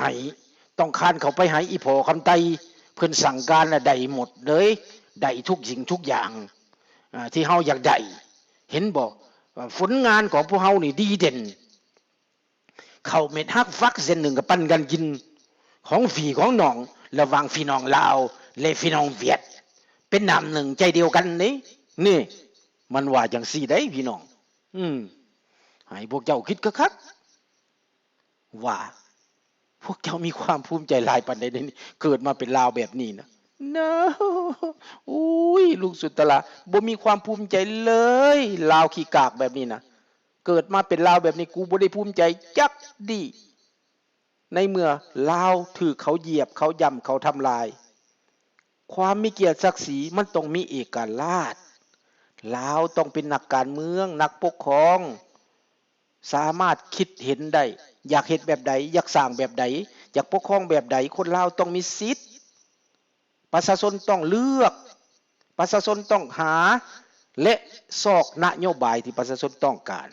ໄອ ຕ້ອງຄານເຂົ້າໄປຫາອີ່ພໍ່ຄຳໄຕ ເພິ່ນສັ່ງການລະໄດ້ໝົດເລີຍ ໄດ້ທຸກສິ່ງທຸກຢ່າງ ອ່າ ທີ່ເຮົາຢາກໄດ້ ເຫັນບໍ່? ຜົນງານຂອງພວກເຮົານີ້ດີເດັ່ນ ເຂົ້າເມັດຫັກຝັກເສັ້ນໜຶ່ງກໍປັນກັນກິນ ຂອງພີ່ຂອງນ້ອງ ລະຫວ່າງພີ່ນ້ອງລາວ ແລະ ພີ່ນ້ອງຫວຽດ ເປັນນ້ຳໜຶ່ງໃຈດຽວກັນເດ້ ນີ້ ມັນວ່າຈັ່ງຊີ້ໄດ໋ພີ່ນ້ອງ ອືມ ໃຫ້ພວກເຈົ້າຄິດຄັກໆ ວ່າ ພວກເຈົ້າມີຄວາມພູມໃຈຫຼາຍປານໃດໃນນີ້ ເກີດມາເປັນລາວແບບນີ້ນະ ນະ ໂອ້ຍ ລຸງສຸນທະລາ ບໍ່ມີຄວາມພູມໃຈເລີຍ ລາວຂີ້ກາກແບບນີ້ນະ ເກີດມາເປັນລາວແບບນີ້ ກູບໍ່ໄດ້ພູມໃຈຈັກດີ້ ໃນເມື່ອລາວຖືກເຂົາຢຽບ ເຂົາຢ່ຳ ເຂົາທຳລາຍ ຄວາມມີກຽດສັກສີ ມັນຕ້ອງມີເອກະລາດ ລາວຕ້ອງເປັນນັກການເມືອງ ນັກປົກຄອງ ສາມາດຄິດເຫັນໄດ້ ຢາກເຮັດແບບໃດ ຢາກສ້າງແບບໃດ ຢາກປົກຄອງແບບໃດ ຄົນລາວຕ້ອງມີສິດ ປະຊາຊົນຕ້ອງເລືອກ ປະຊາຊົນຕ້ອງຫາ ແລະ ຊອກນະໂຍບາຍທີ່ປະຊາຊົນຕ້ອງການ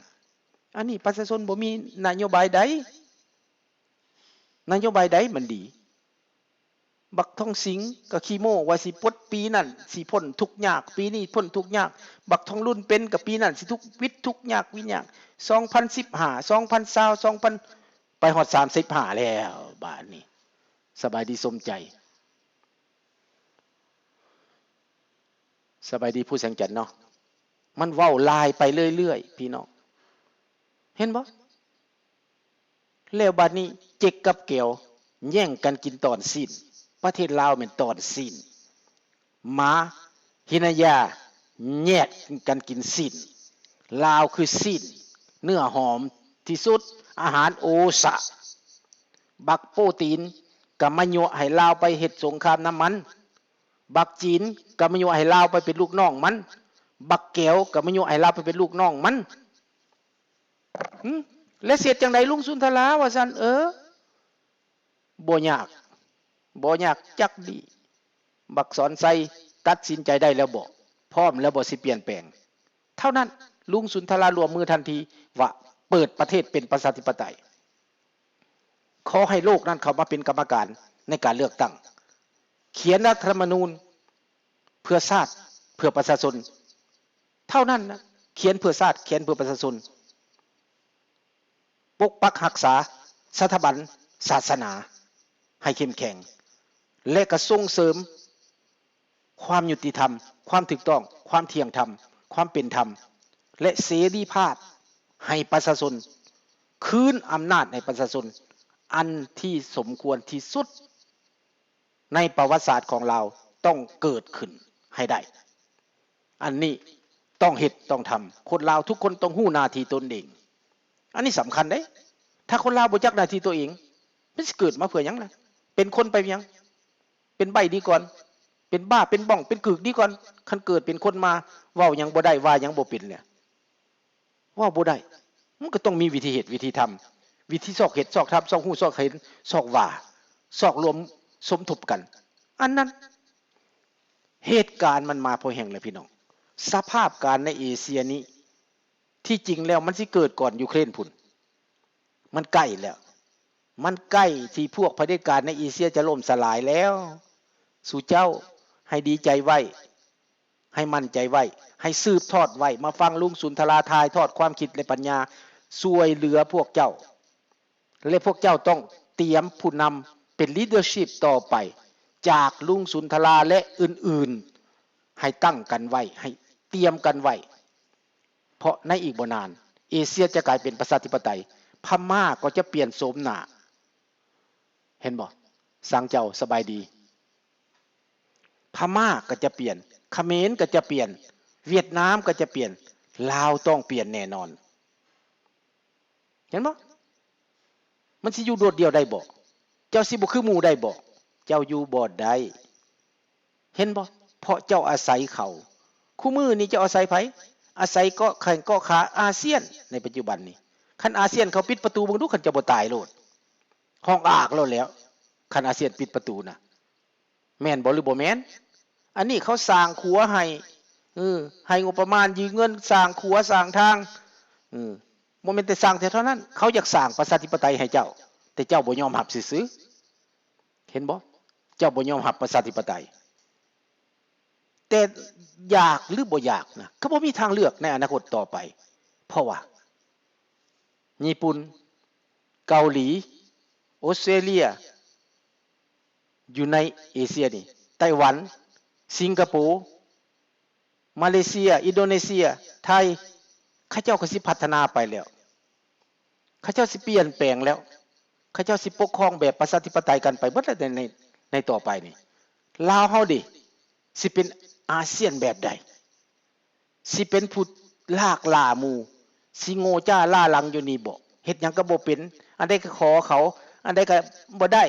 ອັນນີ້ປະຊາຊົນບໍ່ມີນະໂຍບາຍໃດ ນະໂຍບາຍໃດມັນດີ ບັກທອງສິງກໍຂີ້ໂມ້ວ່າຊິປົດປີນັ້ນ ຊິພົ້ນທຸກຍາກ ປີນີ້ພົ້ນທຸກຍາກ ບັກທອງລຸນເປັນກໍປີນັ້ນຊິທຸກວິດທຸກຍາກວິດຍາກ ສອງພັນສິບຫ້າ ສອງພັນຊາວ ສອງພັນ ໄປຮອດສາມສິບຫ້າແລ້ວບາດນີ້ ສະບາຍດີສົມໃຈ ສະບາຍດີພູແສງຈັນເນາະ ມັນເວົ້າລາຍໄປເລື້ອຍໆ ພີ່ນ້ອງ ເຫັນບໍ່? ແລ້ວບາດນີ້ເຈັກກັບແກວແຍ່ງກັນກິນຕອນຊີ້ນ ປະເທດລາວແມ່ນຕອນຊີ້ນ ໝາຫິນະຍາແຍກກັນກິນຊີ້ນ ລາວຄືຊີ້ນ ເນື້ອຫອມທີ່ສຸດ ອາຫານໂອຊະ ບັກໂປຕີນກໍມາຍົວະໃຫ້ລາວໄປເຮັດສົງຄາມນຳມັນ ບັກຈີນກໍມາຍົວະໃຫ້ລາວໄປເປັນລູກນ້ອງມັນ ບັກແກວກໍມາຍົວະໃຫ້ລາວໄປເປັນລູກນ້ອງມັນ ຫຶ ແລະ ເສດຈັ່ງໃດລຸງສຸນທະລາ ວ່າຊັ້ນ ເອີ ບໍ່ຍາກ ບໍ່ຍາກຈັກດີ້ ບັກສອນໄຊຕັດສິນໃຈໄດ້ແລ້ວບໍ່? ພ້ອມແລ້ວບໍ່ຊິປ່ຽນແປງ? ເທົ່ານັ້ນ ລຸງສຸນທະລາຮ່ວມມືທັນທີວ່າເປີດປະເທດເປັນປະຊາທິປະໄຕ ຂໍໃຫ້ໂລກນັ້ນເຂົ້າມາເປັນກຳມະການໃນການເລືອກຕັ້ງ ຂຽນລັດຖະທຳມະນູນເພື່ອຊາດ ເພື່ອປະຊາຊົນ ເທົ່ານັ້ນນະ ຂຽນເພື່ອຊາດ ຂຽນເພື່ອປະຊາຊົນ ປົກປັກຮັກສາສະຖາບັນສາສະໜາໃຫ້ເຂັ້ມແຂງ ແລະ ກໍສົ່ງເສີມຄວາມຍຸຕິທຳ, ຄວາມຖືກຕ້ອງ, ຄວາມທ່ຽງທຳ, ຄວາມເປັນທຳ ແລະ ເສລີພາບໃຫ້ປະຊາຊົນ, ຄືນອຳນາດໃຫ້ປະຊາຊົນ ອັນທີ່ສົມຄວນທີ່ສຸດ ໃນປະຫວັດສາດຂອງລາວຕ້ອງເກີດຂຶ້ນໃຫ້ໄດ້. ອັນນີ້ຕ້ອງເຮັດຕ້ອງທຳ. ຄົນລາວທຸກຄົນຕ້ອງຮູ້ໜ້າທີ່ຕົນເອງ. ອັນນີ້ສຳຄັນເດ້. ຖ້າຄົນລາວບໍ່ຈັກໜ້າທີ່ຕົວເອງ, ມັນຊິເກີດມາເພື່ອຫຍັງລະ? ເປັນຄົນໄປຫຍັງ? ເປັນໃບ້ດີກ່ອນ. ເປັນບ້າ, ເປັນບ້ອງ, ເປັນກຶກດີກ່ອນ. ຄັນເກີດເປັນຄົນມາ, ເວົ້າຫຍັງບໍ່ໄດ້, ວ່າຫຍັງບໍ່ເປັນແລ້ວ. ເວົ້າບໍ່ໄດ້. ມັນກໍຕ້ອງມີວິທີເຮັດ, ວິທີທຳ, ວິທີຊອກເຮັດ, ຊອກທຳ, ຊອກຮູ້, ຊອກເຫັນ, ຊອກວ່າ, ຊອກລວມສົມທົບກັນ. ອັນນັ້ນ ເຫດການມັນມາພໍແຮງແລ້ວພີ່ນ້ອງ. ສະພາບການໃນເອເຊຍນີ້ ທີ່ຈິງແລ້ວມັນຊິເກີດກ່ອນຢູເຄຣນພຸ້ນ. ມັນໃກ້ແລ້ວ. ມັນໃກ້ທີ່ພວກຜະເດັດການໃນເອເຊຍຈະລົ້ມສະຫຼາຍແລ້ວ. ສູ່ເຈົ້າໃຫ້ດີໃຈໄວ້. ໃຫ້ໝັ້ນໃຈໄວ້, ໃຫ້ສືບທອດໄວ້, ມາຟັງລຸງສຸນທະລາຖ່າຍທອດຄວາມຄິດ ແລະ ປັນຍາ ຊ່ວຍເຫຼືອພວກເຈົ້າ ແລະ ພວກເຈົ້າຕ້ອງຕຽມຜູ້ນຳເປັນ leadership ຕໍ່ໄປ ຈາກລຸງສຸນທະລາ ແລະ ອື່ນໆ ໃຫ້ຕັ້ງກັນໄວ້, ໃຫ້ຕຽມກັນໄວ້ ເພາະໃນອີກບໍ່ນານ ເອເຊຍຈະກາຍເປັນປະຊາທິປະໄຕ, ພະມ້າກໍຈະປ່ຽນໂສມໜ້າ. ເຫັນບໍ່? ສັງເຈົ້າສະບາຍດີ. ພະມ້າກໍຈະປ່ຽນ, ຂະເໝນກໍຈະປ່ຽນ, ຫວຽດນາມກໍຈະປ່ຽນ, ລາວຕ້ອງປ່ຽນແນ່ນອນ. ເຫັນບໍ່? ມັນຊິຢູ່ໂດດດ່ຽວໄດ້ບໍ່? ເຈົ້າຊິບໍ່ຄືໝູ່ໄດ້ບໍ່? ເຈົ້າຢູ່ບໍ່ໄດ້. ເຫັນບໍ່? ເພາະເຈົ້າອາໄສເຂົາ. ຄູ່ມື້ນີ້ເຈົ້າອາໄສໃຜ? ອາໄສເກາະແຂ້ງເກາະຂາອາຊຽນໃນປັດຈຸບັນນີ້. ຄັນອາຊຽນເຂົາປິດປະຕູເບິ່ງດູ, ຄັນເຈົ້າບໍ່ຕາຍໂລດ. ຮ້ອງອາກໂລດແລ້ວ ຄັນອາຊຽນປິດປະຕູນະ. ແມ່ນບໍ່ ຫຼື ບໍ່ແມ່ນ? ອັນນີ້ເຂົາສ້າງຂົວໃຫ້, ເອີ, ໃຫ້ງົບປະມານຢືມເງິນສ້າງຂົວສ້າງທາງ, ເອີ, ບໍ່ແມ່ນແຕ່ສ້າງແຕ່ເທົ່ານັ້ນ, ເຂົາຢາກສ້າງປະຊາທິປະໄຕໃຫ້ເຈົ້າ. ແຕ່ເຈົ້າບໍ່ຍອມຮັບຊື່ໆ ເຫັນບໍ່? ເຈົ້າບໍ່ຍອມຮັບປະຊາທິປະໄຕ. ແຕ່ຢາກຫຼືບໍ່ຢາກນະ ກໍບໍ່ມີທາງເລືອກໃນອະນາຄົດຕໍ່ໄປ ເພາະວ່າຍີ່ປຸ່ນ, ເກົາຫຼີ, ອົດສະເຕຣເລຍ, ຢູ່ໃນເອເຊຍນີ້ ໄຕ້ຫວັນ, ສິງກະໂປ, ມາເລເຊຍ, ອິນໂດເນເຊຍ, ໄທ ເຂົາເຈົ້າກໍຊິພັດທະນາໄປແລ້ວ. ເຂົາເຈົ້າຊິປ່ຽນແປງແລ້ວ. ເຂົາເຈົ້າຊິປົກຄອງແບບປະຊາທິປະໄຕກັນໄປເບິດແລ້ວໃນ ໃນ ໃນຕໍ່ໄປນີ້. ລາວເຮົາເດ ຊິເປັນອາຊຽນແບບໃດ? ຊິເປັນຜູ້ລາກລ້າໝູ່, ຊິໂງ່ຈ້າລ້າຫຼັງຢູ່ນີ້ບໍ? ເຮັດຫຍັງກໍບໍ່ເປັນ, ອັນໃດກໍຂໍເຂົາ, ອັນໃດກໍບໍ່ໄດ້.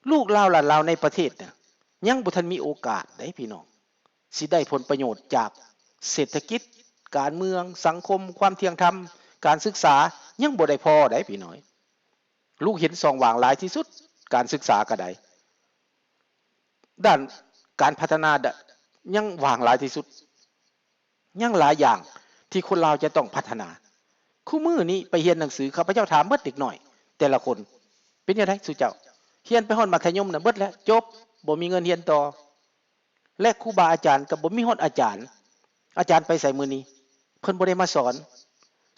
ລູກລາວຫຼານລາວໃນປະເທດນະ ຍັງບໍ່ທັນມີໂອກາດໃດ໋ພີ່ນ້ອງ. ຊິໄດ້ຜົນປະໂຫຍດຈາກເສດຖະກິດ, ການເມືອງ, ສັງຄົມ, ຄວາມທ່ຽງທຳ, ການສຶກສາ ຍັງບໍ່ໄດ້ພໍໃດ໋ພີ່ນ້ອງ. ລູກເຫັນຊ່ອງວ່າງຫຼາຍທີ່ສຸດ, ການສຶກສາກໍໄດ້, ດ້ານການພັດທະນາ ດ- ຍັງວ່າງຫຼາຍທີ່ສຸດ. ຍັງຫຼາຍຢ່າງທີ່ຄົນລາວຈະຕ້ອງພັດທະນາ. ຄູ່ມື້ນີ້ໄປຮຽນໜັງສື, ຂ້າພະເຈົ້າຖາມເບິດເດັກນ້ອຍແຕ່ລະຄົນ, ເປັນແນວໃດສູ່ເຈົ້າ? ຮຽນໄປຮອດມັດທະຍົມນະ ເບິດແລ້ວ, ຈົບ, ບໍ່ມີເງິນຮຽນຕໍ່. ແລະ ຄູບາອາຈານກໍບໍ່ມີຮອດອາຈານ. ອາຈານໄປໃສມື້ນີ້? ເພິ່ນບໍ່ໄດ້ມາສອນ.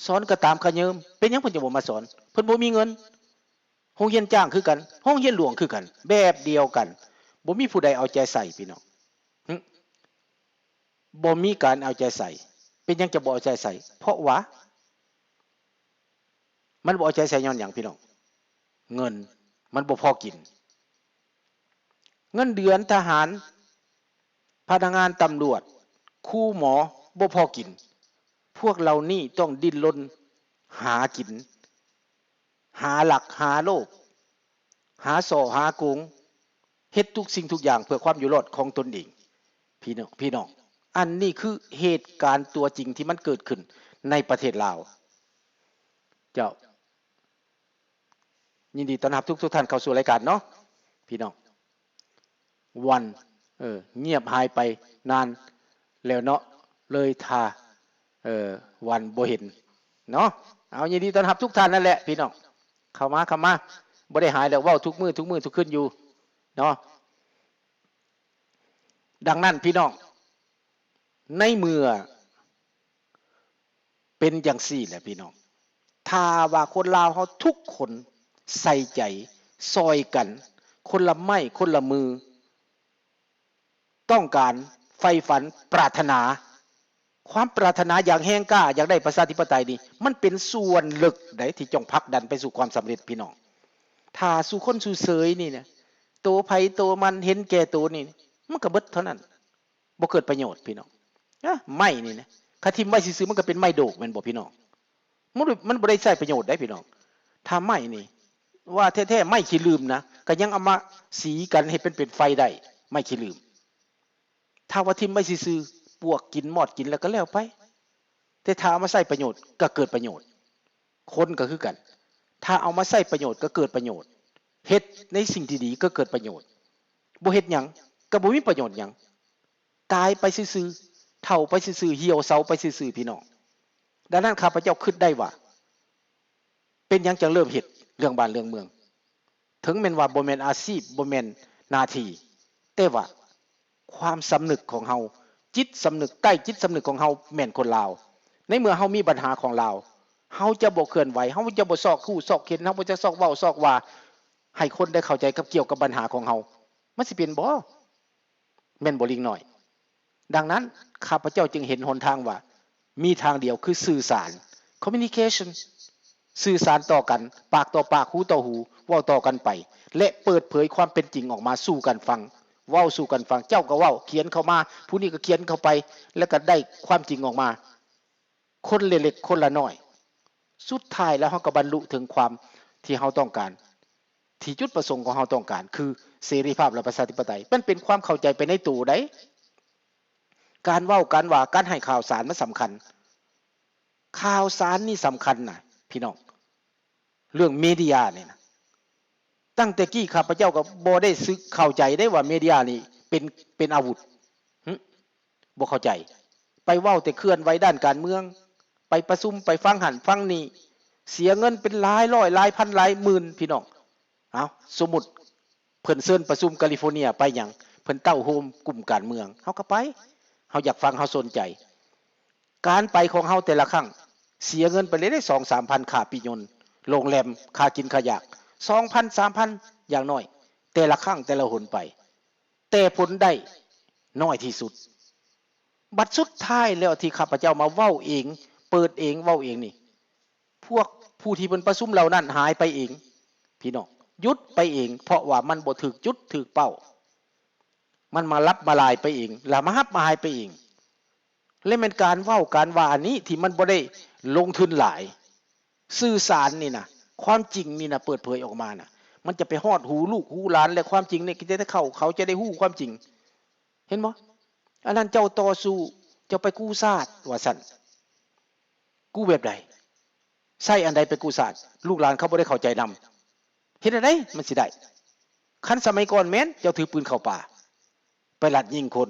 ສອນກໍຕາມຂະເຫຍີມ. ເປັນຫຍັງເພິ່ນຈຶ່ງບໍ່ມາສອນ? ເພິ່ນບໍ່ມີເງິນ. ໂຮງຮຽນຈ້າງຄືກັນ, ໂຮງຮຽນຫຼວງຄືກັນ, ແບບດຽວກັນ. ບໍ່ມີຜູ້ໃດເອົາໃຈໃສ່, ພີ່ນ້ອງ. ຫຶ? ບໍ່ມີການເອົາໃຈໃສ່. ເປັນຫຍັງຈະບໍ່ເອົາໃຈໃສ່? ເພາະວ່າ ມັນບໍ່ເອົາໃຈໃສ່ຍ້ອນຫຍັງ ພີ່ນ້ອງ? ເງິນມັນບໍ່ພໍກິນ. ເງິນເດືອນທະຫານ, ພະນັກງານຕຳຫຼວດ, ຄູໝໍ ບໍ່ພໍກິນ. ພວກເຫຼົ່ານີ້ຕ້ອງດີ້ນລົນຫາກິນ, ຫາລັກ, ຫາໂລບ, ຫາສໍ້, ຫາໂກງ, ເຮັດທຸກສິ່ງທຸກຢ່າງເພື່ອຄວາມຢູ່ລອດຂອງຕົນເອງ. ພີ່ນ້ອງ, ພີ່ນ້ອງ, ອັນນີ້ຄືເຫດການຕົວຈິງທີ່ມັນເກີດຂຶ້ນໃນປະເທດລາວ. ເຈົ້າ. ຍິນດີຕ້ອນຮັບທຸກໆທ່ານເຂົ້າສູ່ລາຍການເນາະ ພີ່ນ້ອງ. ວັນ ເອີ ງຽບຫາຍໄປນານແລ້ວເນາະ ເລີຍຖ້າ ເອີ ວັນບໍ່ເຫັນເນາະ. ເອົາ ຍິນດີຕ້ອນຮັບທຸກທ່ານນັ້ນແຫຼະ ພີ່ນ້ອງ. ເຂົ້າມາ ເຂົ້າມາ. ບໍ່ໄດ້ຫາຍດອກ ເວົ້າທຸກມື້ ທຸກມື້ ທຸກຄືນຢູ່ເນາະ. ດັ່ງນັ້ນ ພີ່ນ້ອງ, ໃນເມື່ອ ເປັນຈັ່ງຊີ້ແຫຼະພີ່ນ້ອງ, ຖ້າວ່າຄົນລາວເຮົາທຸກຄົນໃສ່ໃຈຊ່ອຍກັນ ຄົນລະໄມ້ຄົນລະມື ຕ້ອງການ ໃຝ່ຝັນ ປາດຖະໜາ ຄວາມປາດຖະໜາຢ່າງແຮງກ້າ ຢາກໄດ້ປະຊາທິປະໄຕນີ້ ມັນເປັນສ່ວນເລິກໃດ໋ ທີ່ຕ້ອງຜັກດັນໄປສູ່ຄວາມສຳເລັດ ພີ່ນ້ອງ. ຖ້າສູ່ຄົນສູ່ເສີຍນີ້ນະ ໂຕໃຜໂຕມັນ ເຫັນແກ່ໂຕນີ້ ມັນກໍເບິດເທົ່ານັ້ນ. ບໍ່ເກີດປະໂຫຍດພີ່ນ້ອງ. ນະ ໄມ້ນີ້ນະ ຄັນຖິ້ມໄວ້ຊື່ໆ ມັນກໍເປັນໄມ້ໂດກແມ່ນບໍ່ພີ່ນ້ອງ? ມັນ ມັນບໍ່ໄດ້ໃຊ້ປະໂຫຍດໃດ໋ພີ່ນ້ອງ. ຖ້າໄມ້ນີ້ ວ່າແທ້ໆ ໄມ້ຂີ້ລືມນະ ກໍຍັງເອົາມາສີກັນເຮັດເປັນ ເປັນໄຟໄດ້ ໄມ້ຂີ້ລືມ. ຖ້າວ່າຖິ້ມໄວ້ຊື່ໆ ປວກກິນມອດກິນແລ້ວກໍແລ້ວໄປ. ແຕ່ຖ້າເອົາມາໃຊ້ປະໂຫຍດກໍເກີດປະໂຫຍດ. ຄົນກໍຄືກັນ ຖ້າເອົາມາໃຊ້ປະໂຫຍດກໍເກີດປະໂຫຍດ, ເຮັດໃນສິ່ງທີ່ດີກໍເກີດປະໂຫຍດ, ບໍ່ເຮັດຫຍັງກໍບໍ່ມີປະໂຫຍດຫຍັງ, ຕາຍໄປຊື່ໆ, ເຖົ້າໄປຊື່ໆ, ຫ່ຽວເຊົາໄປຊື່ໆ ພີ່ນ້ອງ. ດັ່ງນັ້ນ ຂ້າພະເຈົ້າຄິດໄດ້ວ່າ ເປັນຫຍັງຈັ່ງເລີ່ມເຮັດເລື່ອງບ້ານເລື່ອງເມືອງ? ເຖິງແມ່ນວ່າບໍ່ແມ່ນອາຊີບ, ບໍ່ແມ່ນໜ້າທີ່, ແຕ່ວ່າຄວາມສຳນຶກຂອງເຮົາ, ຈິດສຳນຶກ, ໃຕ້ຈິດສຳນຶກຂອງເຮົາແມ່ນຄົນລາວ. ໃນເມື່ອເຮົາມີບັນຫາຂອງລາວ, ເຮົາຈະບໍ່ເຄື່ອນໄຫວ, ເຮົາຈະບໍ່ຊອກຮູ້ຊອກເຫັນ, ເຮົາບໍ່ຈະຊອກເວົ້າຊອກວ່າ ໃຫ້ຄົນໄດ້ເຂົ້າໃຈກັບ ກ່ຽວກັບບັນຫາຂອງເຮົາ. ມັນຊິເປັນບໍ່? ແມ່ນບໍ່ ລິງນ້ອຍ? ດັ່ງນັ້ນ ຂ້າພະເຈົ້າຈຶ່ງເຫັນຫົນທາງວ່າ ມີທາງດຽວຄືສື່ສານ communication ສື່ສານຕໍ່ກັນ ປາກຕໍ່ປາກ ຫູຕໍ່ຫູ ເວົ້າຕໍ່ກັນໄປ ແລະ ເປີດເຜີຍຄວາມເປັນຈິງອອກມາສູ່ກັນຟັງ, ເວົ້າສູ່ກັນຟັງ, ເຈົ້າກໍເວົ້າ ຂຽນເຂົ້າມາ, ຜູ້ນີ້ກໍຂຽນເຂົ້າໄປ ແລ້ວກໍໄດ້ຄວາມຈິງອອກມາ. ຄົນລະເລັກຄົນລະນ້ອຍ ສຸດທ້າຍແລ້ວເຮົາກໍບັນລຸເຖິງຄວາມທີ່ເຮົາຕ້ອງການ, ທີ່ຈຸດປະສົງຂອງເຮົາຕ້ອງການ ຄືເສລີພາບ ແລະ ປະຊາທິປະໄຕ. ມັນເປັນຄວາມເຂົ້າໃຈໄປໃນໂຕໃດ໋. ການເວົ້າ ການວ່າ ການໃຫ້ຂ່າວສານມັນສຳຄັນ. ຂ່າວສານນີ້ສຳຄັນນະ ພີ່ນ້ອງ. ເລື່ອງເມເດຍນີ້ນະ ຕັ້ງແຕ່ກີ້ຂ້າພະເຈົ້າກໍບໍ່ໄດ້ສຶກເຂົ້າໃຈໄດ້ວ່າເມເດຍນີ້ເປັນ ເປັນອາວຸດ. ຫຶ? ບໍ່ເຂົ້າໃຈ. ໄປເວົ້າແຕ່ເຄື່ອນໄຫວດ້ານການເມືອງ, ໄປປະຊຸມ, ໄປຟັງຫັ້ນຟັງນີ້, ເສຍເງິນເປັນຫຼາຍຮ້ອຍ ຫຼາຍພັນ ຫຼາຍໝື່ນ ພີ່ນ້ອງ. ເອົາ ສົມມຸດເພິ່ນເຊີນປະຊຸມກາລິຟໍເນຍໄປຫຍັງ? ເພິ່ນເຕົ້າໂຮມກຸ່ມການເມືອງ ເຮົາກໍໄປ ເຮົາຢາກຟັງ ເຮົາສົນໃຈ. ການໄປຂອງເຮົາແຕ່ລະຄັ້ງ ເສຍເງິນໄປເລີຍເດ້ ສອງສາມພັນ ຄ່າປີ້ຍົນ, ໂຮງແຮມ, ຄ່າກິນຄ່າຢາກ ສອງພັນ ສາມພັນ ຢ່າງໜ້ອຍ ແຕ່ລະຄັ້ງ ແຕ່ລະຫົນໄປ ແຕ່ຜົນໄດ້ໜ້ອຍທີ່ສຸດ. ບັດສຸດທ້າຍແລ້ວທີ່ຂ້າພະເຈົ້າມາເວົ້າເອງ ເປີດເອງ ເວົ້າເອງນີ້ ພວກຜູ້ທີ່ເພິ່ນປະຊຸມເຫຼົ່ານັ້ນຫາຍໄປເອງ ພີ່ນ້ອງ, ຢຸດໄປເອງ ເພາະວ່າມັນບໍ່ຖືກຈຸດຖືກເປົ້າ. ມັນມາລັບມາລາຍໄປເອງ ລະມາຮັບມາຫາຍໄປເອງ ແລະແມ່ນການເວົ້າການວ່າອັນນີ້ທີ່ມັນບໍ່ໄດ້ລົງທຶນຫຼາຍ. ສື່ສານນີ້ນະ ຄວາມຈິງນີ້ນະ ເປີດເຜີຍອອກມານະ ມັນຈະໄປຮອດຫູລູກຫູຫຼານ ແລະຄວາມຈິງນີ້ຈະໄດ້ເຂົ້າ ເຂົາຈະໄດ້ຮູ້ຄວາມຈິງ. ເຫັນບໍ່? ອັນນັ້ນເຈົ້າຕໍ່ສູ້ ເຈົ້າໄປກູ້ຊາດວ່າຊັ້ນ. ກູ້ແບບໃດ? ໃຊ້ອັນໃດໄປກູ້ຊາດ? ລູກຫຼານເຂົາບໍ່ໄດ້ເຂົ້າໃຈນຳ. ເຮັດແນວໃດມັນຊິໄດ້? ຄັນສະໄໝກ່ອນແມ່ນເຈົ້າຖືປືນເຂົ້າປ່າ ໄປລັດຍິງຄົນ,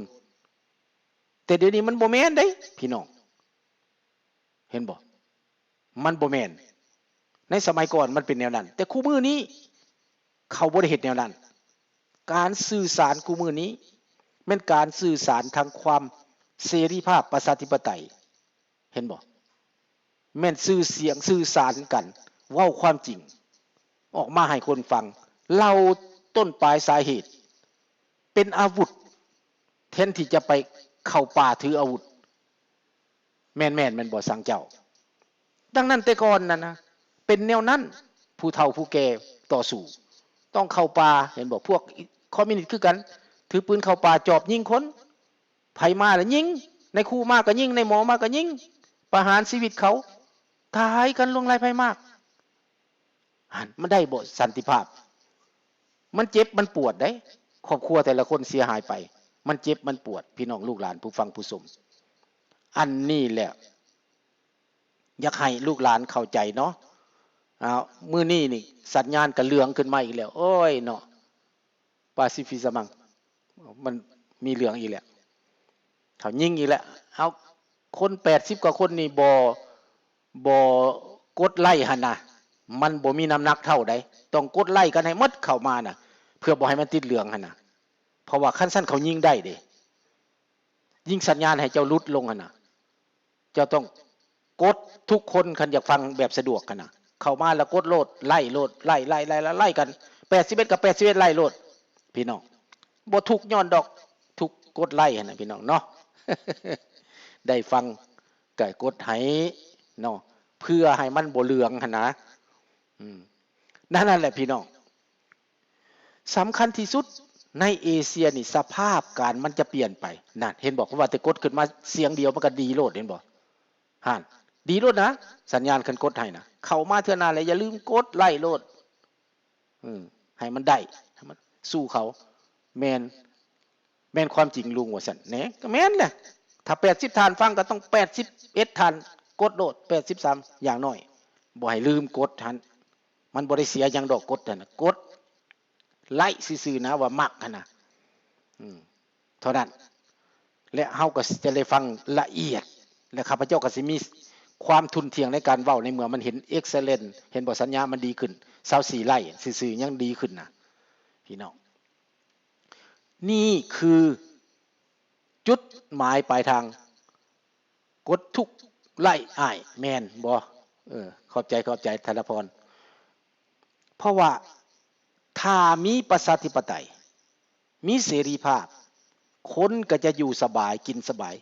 ແຕ່ດຽວນີ້ມັນບໍ່ແມ່ນເດ້ພີ່ນ້ອງ. ເຫັນບໍ່? ມັນບໍ່ແມ່ນ. ໃນສະໄໝກ່ອນມັນເປັນແນວນັ້ນ ແຕ່ຄູ່ມື້ນີ້ເຂົາບໍ່ໄດ້ເຮັດແນວນັ້ນ. ການສື່ສານຄູ່ມື້ນີ້ແມ່ນການສື່ສານທາງຄວາມເສລີພາບປະຊາທິປະໄຕ. ເຫັນບໍ່? ແມ່ນຊື່ສຽງສື່ສານກັນ ເວົ້າຄວາມຈິງອອກມາໃຫ້ຄົນຟັງ ເລົ່າຕົ້ນປາຍສາເຫດ ເປັນອາວຸດ ແທນທີ່ຈະໄປເຂົ້າປ່າຖືອາວຸດ. ແມ່ນໆ ແມ່ນບໍ່ ສັງເຈົ້າ? ດັ່ງນັ້ນແຕ່ກ່ອນນັ້ນນະ ເປັນແນວນັ້ນ ຜູ້ເຖົ້າຜູ້ແກ່ຕໍ່ສູ້ ຕ້ອງເຂົ້າປ່າ. ເຫັນບໍ່? ພວກຄອມມິວນິດຄືກັນ ຖືປືນເຂົ້າປ່າ ຈອບຍິງຄົນ. ໃຜມາລະຍິງ, ນາຍຄູມາກໍຍິງ, ນາຍໝໍມາກໍຍິງ, ປະຫານຊີວິດເຂົາ, ຕາຍກັນລວງລາຍໄພມາກ. ຫັ້ນ ມັນໄດ້ບໍ່ສັນຕິພາບ? ມັນເຈັບມັນປວດເດ້ ຄອບຄົວແຕ່ລະຄົນເສຍຫາຍໄປ ມັນເຈັບມັນປວດ ພີ່ນ້ອງລູກຫຼານຜູ້ຟັງຜູ້ຊົມ. ອັນນີ້ແຫຼະ ຢາກໃຫ້ລູກຫຼານເຂົ້າໃຈເນາະ. ອ້າວ ມື້ນີ້ນີ້ສັນຍານກໍເຫຼືອງຂຶ້ນມາອີກແລ້ວ ໂອ້ຍເນາະ. ປາຊີຟິສະມັງ ມັນມີເລື່ອງອີກແລ້ວ ເຂົາຍິງອີກແລ້ວ. ເອົາ ຄົນແປດສິບກວ່າຄົນນີ້ບໍ່ ບໍ່ກົດໄລ້ຫັ້ນນະ ມັນບໍ່ມີນ້ຳໜັກເທົ່າໃດ. ຕ້ອງກົດໄລ້ກັນໃຫ້ໝົດເຂົ້າມານະ ເພື່ອບໍ່ໃຫ້ມັນຕິດເລື່ອງຫັ້ນນະ. ເພາະວ່າຄັນຊັ້ນເຂົາຍິງໄດ້ເດ້ ຍິງສັນຍານໃຫ້ເຈົ້າຫຼຸດລົງຫັ້ນນະ. ເຈົ້າຕ້ອງກົດທຸກຄົນ ຄັນຢາກຟັງແບບສະດວກຫັ້ນນະ ເຂົ້າມາແລ້ວກົດໂລດ ໄລ້ໂລດ ໄລ້ ໄລ່ ໄລ່ ໄລ່ກັນ ແປດສິບເອັດກັບແປດສິບເອັດ ໄລ້ໂລດ ພີ່ນ້ອງ. ບໍ່ທຸກຍ້ອນດອກ ທຸກກົດໄລ້ຫັ້ນນະ ພີ່ນ້ອງເນາະ. ໄດ້ຟັງກໍກົດໃຫ້ເນາະ ເພື່ອໃຫ້ມັນບໍ່ເຫຼືອງຫັ້ນນະ. ອືມ ນັ້ນ ນັ້ນແຫຼະພີ່ນ້ອງ. ສຳຄັນທີ່ສຸດໃນເອເຊຍນີ້ ສະພາບການມັນຈະປ່ຽນໄປ. ນັ້ນ ເຫັນບໍ່? ເພາະວ່າແຕ່ກົດຂຶ້ນມາສຽງດຽວ ມັນກໍດີໂລດ ເຫັນບໍ່? ຫັ້ນ ດີໂລດນະ ສັນຍານຄັນກົດໃຫ້ນະ. ເຂົ້າມາເທື່ອໜ້າແລ້ວ ຢ່າລືມກົດໄລ້ໂລດ. ເອີ ໃຫ້ມັນໄດ້ ໃຫ້ມັນສູ້ເຂົາ. ແມ່ນ ແມ່ນຄວາມຈິງລຸງ ວ່າຊັ້ນແຫຼະ. ກໍແມ່ນແຫຼະ ຖ້າແປດສິບທ່ານຟັງ ກໍຕ້ອງແປດສິບເອັດທ່ານກົດໂລດ ແປດສິບສາມ ຢ່າງໜ້ອຍ ບໍ່ໃຫ້ລືມກົດຫັ້ນ. ມັນບໍ່ໄດ້ເສຍຫຍັງດອກ ກົດຫັ້ນນະ ກົດໄລ້ຊື່ໆນະ ວ່າມັກຫັ້ນນະ ອືມ ເທົ່ານັ້ນ. ແລະເຮົາກໍຈະໄດ້ຟັງລະອຽດ ແລະຂ້າພະເຈົ້າກໍຊິມີຄວາມທຸ່ນທ່ຽງໃນການເວົ້າ ໃນເມື່ອມັນເຫັນ excellent ເຫັນບໍ່? ສັນຍາມັນດີຂຶ້ນ ຊາວສີ່ໄລ້ຊື່ໆ ຍັງດີຂຶ້ນນະ ພີ່ນ້ອງ. ນີ້ຄືຈຸດໝາຍປາຍທາງ. ກົດທຸກໄລ້ອ້າຍ ແມ່ນບໍ່? ເອີ ຂອບໃຈ ຂອບໃຈ ທະນະພອນ. ເພາະວ່າຖ້າມີປະຊາທິປະໄຕ ມີເສລີພາບ ຄົນກໍຈະຢູ່ສະບາຍ ກິນສະບາຍ.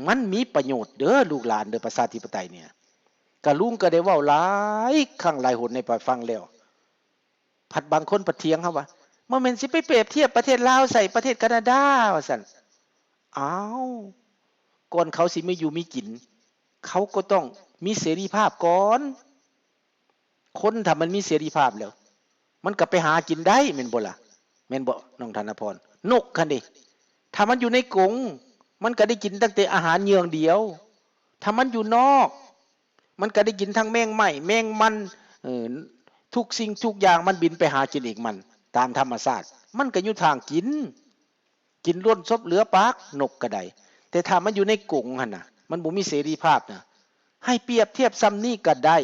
ມັນມີປະໂຫຍດເດີລູກຫຼານເດີ ປະຊາທິປະໄຕນີ້. ກະລຸງກໍໄດ້ເວົ້າຫຼາຍຄັ້ງຫຼາຍຫົນໃຫ້ໄປຟັງແລ້ວ. ພັດບາງຄົນພັດຖຽງເຮົາວ່າ ບໍ່ແມ່ນຊິໄປປຽບທຽບປະເທດລາວໃສ່ປະເທດການາດາ ວ່າຊັ້ນ. ອ້າວ ກ່ອນເຂົາຊິມີຢູ່ມີກິນ ເຂົາກໍຕ້ອງມີເສລີພາບກ່ອນ. ຄົນຖ້າມັນມີເສລີພາບແລ້ວ ມັນກໍໄປຫາກິນໄດ້ ແມ່ນບໍ່ລະ? ແມ່ນບໍ່ ນ້ອງທະນະພອນ? ນົກຫັ້ນເດ ຖ້າມັນຢູ່ໃນກົງ ມັນກໍໄດ້ກິນຕັ້ງແຕ່ອາຫານເຫຍື່ອງດຽວ. ຖ້າມັນຢູ່ນອກ ມັນກໍໄດ້ກິນທັງແມງໄມ້ ແມງມັນ ເອີ ທຸກສິ່ງທຸກຢ່າງ ມັນບິນໄປຫາກິນເອງມັນຕາມທຳມະຊາດ. ມັນກໍຢູ່ທາງກິນ ກິນລ້ນສົບເຫຼືອປາກ ນົກກໍໄດ້. ແຕ່ຖ້າມັນຢູ່ໃນກົງຫັ້ນນະ ມັນບໍ່ມີເສລີພາບນະ ໃຫ້ປຽບທຽບສ່ຳນີ້ກໍໄດ້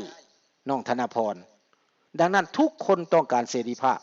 ນ້ອງທະນາພອນ. ດັ່ງນັ້ນທຸກຄົນຕ້ອງການເສລີພາບ